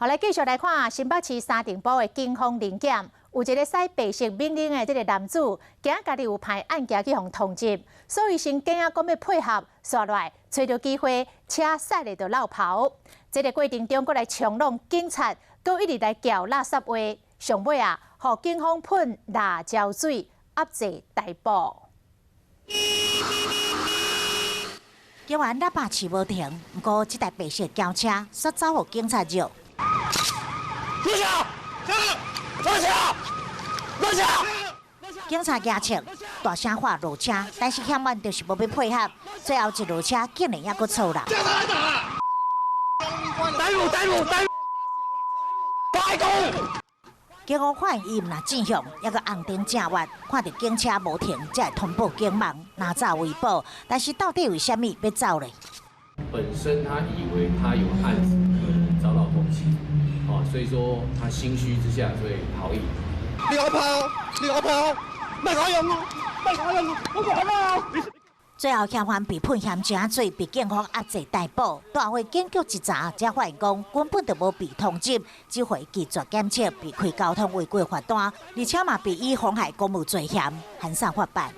好，來繼續來看新北市三重埔的警方臨檢，有一个駛白色命令的這个男子，驚家己有歹案件去予通緝，所以先驚仔講欲配合，煞來揣著機會，車駛咧就落跑。這个過程中，閣來衝挵警察，閣一直來叫垃圾話，上尾啊，予警方噴辣椒水，壓制逮捕。警員喇叭飼無停，毋過這台白色轎車煞走予警察繞。落下！落下！落下！警察舉槍，大聲喊落車，但是嫌犯就是無欲配合，最後一落車竟然猶閣錯人。逮捕！逮捕！逮捕！警方發現伊毋若正向，猶閣紅燈正越，看著警車無停，才會通報警網拿走維保。但是到底為啥物欲走呢？本身他以為他有案子可能遭到通緝，哦，所以說他心虛之下，所以逃逸。你我跑，你我跑，莫我用哦，莫我用，我管啊！最後嫌犯被噴鹹井水，被警方壓制逮捕。大會警局一查，才發現講根本就無被通緝，只會拒絕檢測，被開交通違規罰單，而且嘛被以妨害公務罪嫌，函送法辦。